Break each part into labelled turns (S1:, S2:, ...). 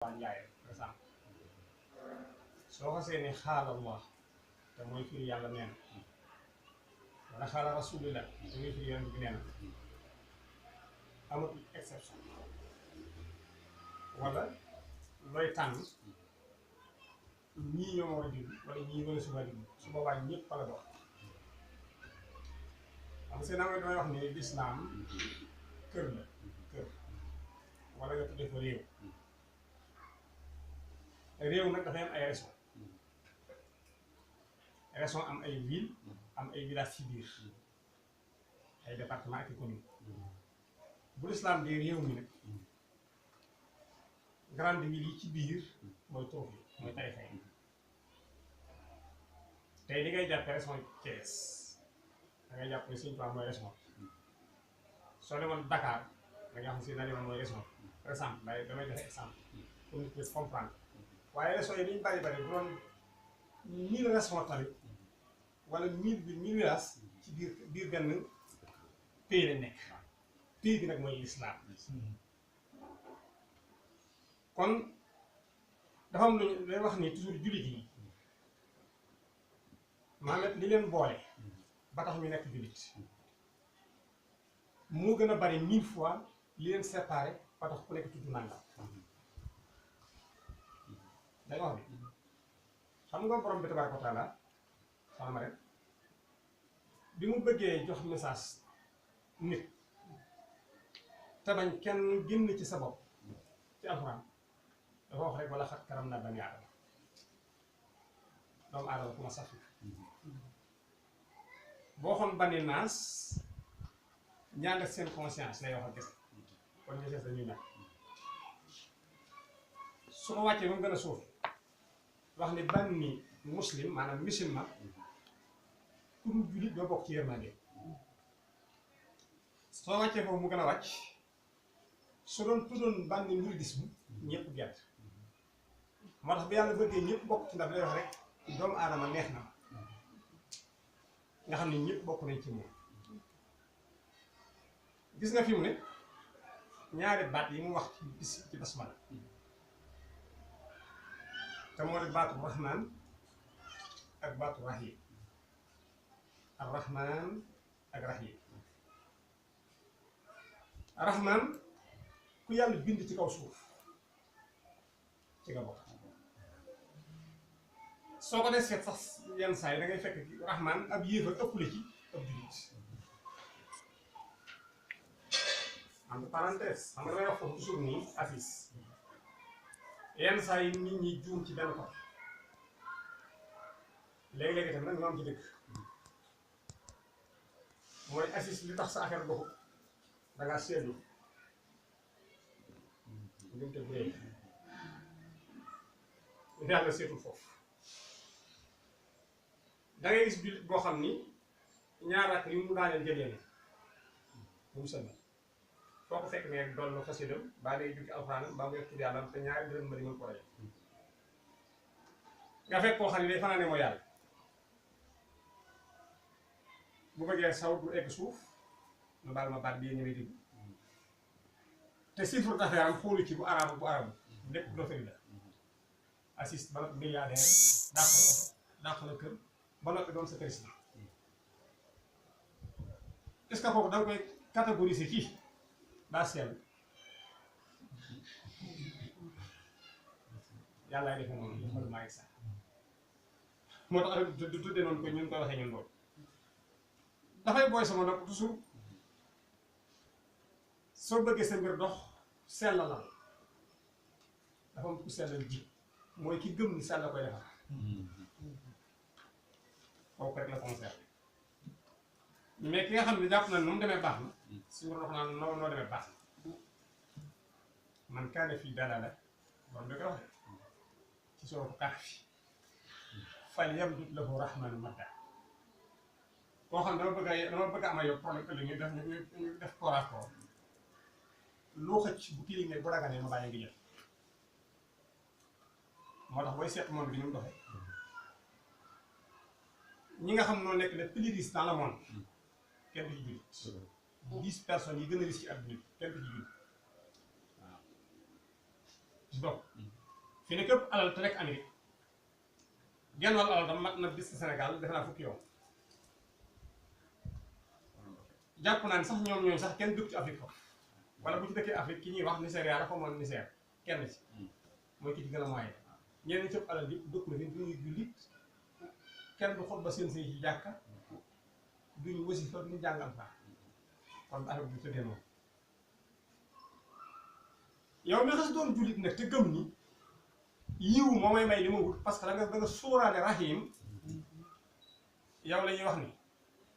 S1: njaay par exemple soo xasee ne xaala Allah te mooy firi yàlla nee na wala xaala rasulillah te mooy firi yonent bi nee na amatul exception wala looy tànn ñii ñoo war a diglu wala ñii wala suba diglu su boobaa ñëpp la dox xam nga damay wax ni lislaam kër la kër wala nga tuddee ko réew réew nag dafay am ay région am ay ville am ay village ci biir ay département ak commune bu lislaam di réew mi nag grande ville yi ci biir mooy toof yi mooy tarixa yi tey li ngay jàppe région Thiès da ngay jàpp ne Sëñ Tuubaa mooy région soo demoon Dakar da nga xam si na demoon mooy région par exemple damay joxe exemple pour nit ñi comprendre waaye région yi liñ bari bari bu doon 1000 régions tamit wala 1000 villages ci biir benn pays la nekk pays bi nag mooy lislaam kon dafa am lu lay wax ni toujours jullit yi maanaam li leen boole ba tax ñu nekk jullit moo gën a bari 1000 fois li leen séparé ba tax ku nekk tudd nangam day wax bi xam nga borom bi tabaaraka wa taala soxna ma rek bi mu bëggee jox message nit te bañ kenn génn ci sa bopp ci alxuraan dafa wax rek wala xat karam naa bani aadama doomu aadama ku ma safi boo xoon bani naas ñaan ak seen conscience lay wax ak gese kon ñu des dañuy nag su ko wàccee moom gën a suuf wax ni banni muslim maanaam musulman ku dul jullit doo bokk ci yërmande soo wàccee foofu mu gën a wàcc su doon tuddoon banni mouridisme ñëpp gert moo tax bi yàlla bëggee ñëpp bokk ci ndax lay wax rek doomu aadama neex na nga xam ne ñëpp bokk nañ ci moom gis nga fi mu ne ñaari baat yi mu wax ci basmala te moo di baatu rahman ak baatu rahim ar rahman ak rahim rahman ku yàlla bind ci kaw suuf ci nga bokk soo ko dee seet sax yenn saa yi da ngay fekk rahman ab yéefar ëpp la ci ab jullit entre parenthèse xam nga damay wax foofu toujours nii affiche yenn saa yi nit ñi juum ci benn côté léegi-léegi tam nag ñu am ci dëkk mooy assise li tax sa affaire doxul da ngaa seetlu ngumte bu rëy yàlla seetul foofu da ngay gis jullit boo xam ni ñaaraat yu mu daaneel jëlee ne bu mu sëlmal foo ko fekk ne doon na xasidam baa day jukki alxuraan baa mu yor tudd yàlla te ñaari dërëm ma di mën ko rajo nga fekk koo xam ne day fanaane moo yàlla bu bëggee saw du egg suuf nu baal ma baat bii ñëwee digg te chiffre d'affaires am xoolu ci bu arabu lépp loterie la assiste ba milliardaire dàq la kër ba noppi doon sa président est-ce que kooku da nga koy catégoriser ci daa sell yàlla defe noonu xool maa ngi sax moo tax du tudde noonu ko ñun koy waxee ñun loolu dafay booy sama nopp toujours soo bëggee sa mbir dox sellalal dafa am ku sellal ji mooy ki gëm ni sell la koy defar kooku rek la concerné mais ki nga xam ne jàpp na nu mu demee baax na suñu wax naan noo demee baax na man kaane fii dalala bon da koy waxee ci soo kaax fi fal yamdud lahu rahmanu madda koo xam ne dama bëgg a ama yow problème ëllëg ñu def courage ko loo xëcc bu tilimee bu raganee ma bàyyi ngi jël moo tax booy seet monde bi ni mu doxee ñi nga xam noo nekk les plus riches dans le monde kenn du ci jullit 10 personnes yi gën a riche ci àdduna bi kenn du ci jullit waaw ci Dokh fi ne képp alal te nekk Amérique genn wàllu alal dama mat na bis Sénégal defe naa fukki yoon jàpp naa ne sax ñooñu sax kenn dëkk ci Afrique fa wala bu ci dëkkee Afrique ki ñuy wax Nigéria la ko moom Niger kenn ci mooy ki ci gën a moyen ñenn ñi cëpp alal yëpp dëkk na fi duñuy jullit kenn du xot ba seen sëy ci jàkka duñu wasi fa duñu jàngal fa kon affaire bu tëddee noonu yow mi xas doon jullit nag te gëm ni yiw moo may li ma wut parce que da nga sóoraale rahim yow la ñuy wax ni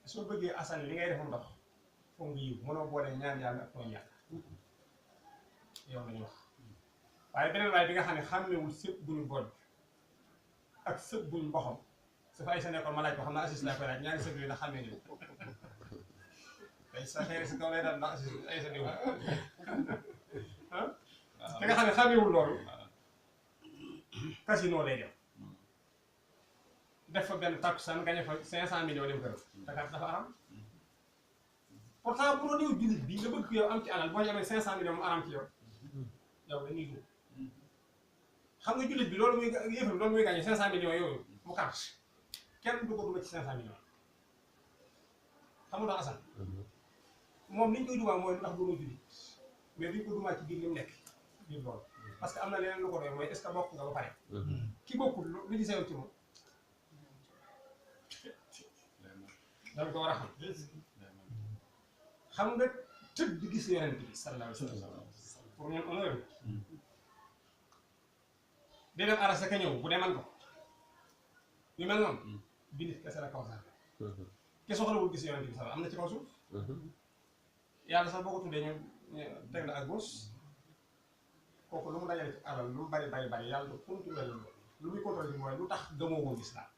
S1: soo bëggee Assane li ngay def ndox foog nga yiw mënoo boole ñaan yàlla ak tooñ yàlla yow la ñuy wax waaye beneen waaye bi nga xam ne xàmmewul sëpp buñu bojj ak sëpp buñ mboxam su fa ay sa nekkoon ma laaj ko xam naa assis laa koy laaj ñaari sëpp yooyu ndax xàmmee niw tey sa xeeri si kaw lay daal ndax assis ay sa niw ki nga xam ne xàmmewul loolu casino lay dem def fa benn takkusaan gañe fa 500 millions dem kër Dakar dafa aram pourtant bu doon yow jullit bi nga bëgg yow am ci alal boo ñu amee 500 millions mu aram ci yow yow dañuy dugg xam nga jullit bi loolu muy yëfam loolu muy gagné 500 millions yooyu mu carte kenn du ko duma ci 500 millions xam nga Assane moom li ñu koy dumaa mooy ndax doonoo jullit mais duñ ko dumaa ci biir li mu nekk biir loolu parce que am na leneen lu ko doy mooy est-ce que bokk nga ba pare ki bokkul lu ci sew ci moom dañ ko war a xam nga tëdd di gis yonent bi sallallahu alayhi wa sallam pour ñun honneur di dem arasa ka ñëw bu deman ko yu mel noonu bi nit kese la kaw sax ki soxlawul gis yonent bi sallallahu am na ci kaw suuf yàlla sax boo ko tuddee ñu teg la ak gauche kooku lu mu dajale ci alal lu mu bari yàlla du contrôler loolu lu muy contrôler mooy lu tax gëmoo woon gis laa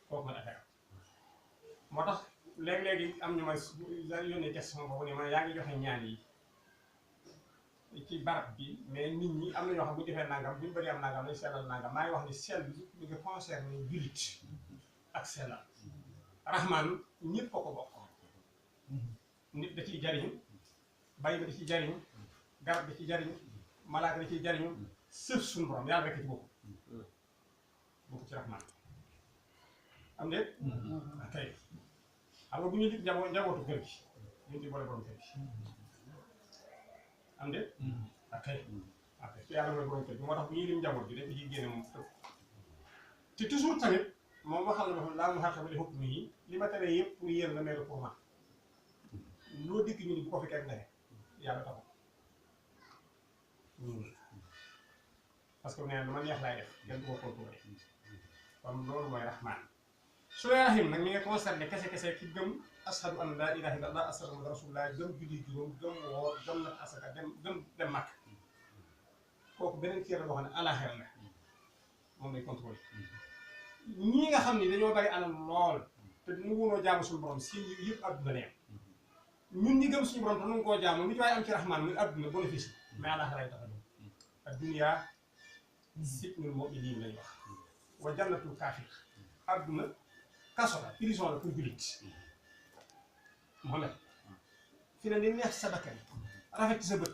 S1: kooku mooy affaire moo tax léegi am ñu may yónnee question boobu ne ma yaa ngi joxe ñaan yi ci barab bi mais nit ñi am na ñoo xam bu ñu defee nangam bu ñu bëri am nangam nañ sellal nangam maa ngi wax ni sell bi mi ngi concerné jullit ak sellal rahman ñëpp ko bokk nit da ciy jariñu bàyyi ba da ciy jariñu garab da ciy jariñu malaaka da ciy jariñu sëf suñu borom yàlla rekk ci bokk ci rahman am déet kay xam nga bu ñuy dig njabootu kër gi ñu di boole borom kër gi am déet kay te yàlla mooy borom kër gi moo tax bu ñuy lim njaboot bi dañ ko ciy génne moom tëb te toujours tamit moom waxal na ma laa mu xar xamali xukk yi li ma tere yëpp pour yéen la meeru pour man loo dikk ñu ni bu ko fi kenn tere yàlla taxul parce que nee na lu ma neex laay def kenn du ko contrôlé kon loolu mooy rahman su dee rahim nag mi nga concerné kese ki gëm ashadu an laa ilaaha illallah ashadu anna rasulullah gëm julli juróom gëm woor gëm nag asaka dem màkk kooku beneen cër la boo xam ne alaxer la moom lay contrôlé ñii nga xam ni dañoo bari alal lool te nu wunoo jaamu suñu borom si yëpp adduna leen ñun ñi gëm suñu borom te nu koo jaamu li ci waaye am ci rahman muy adduna bénéfice mais alaxer lay tax a ñëw adduniya sijnul mu'minin lañ wax wa jannatul kaafir adduna kaso la prison la pour jullit Mohamed fi ne li neex sa bakkan rafet ci sa bët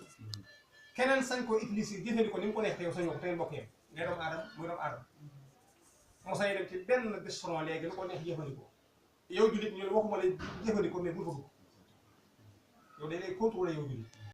S1: keneen sañ koo utiliser jëfandikoo ni mu ko neex te yow sañoo ko te ngeen bokk yem ngay doomu aadama muy doomu aadama moo sañ dem ci benn restaurant léegi lu ko neex jëfandikoo yow jullit ñu ne waxuma la jëfandikoo mais bul fa dugg yow dañ lay contrôler yow jullit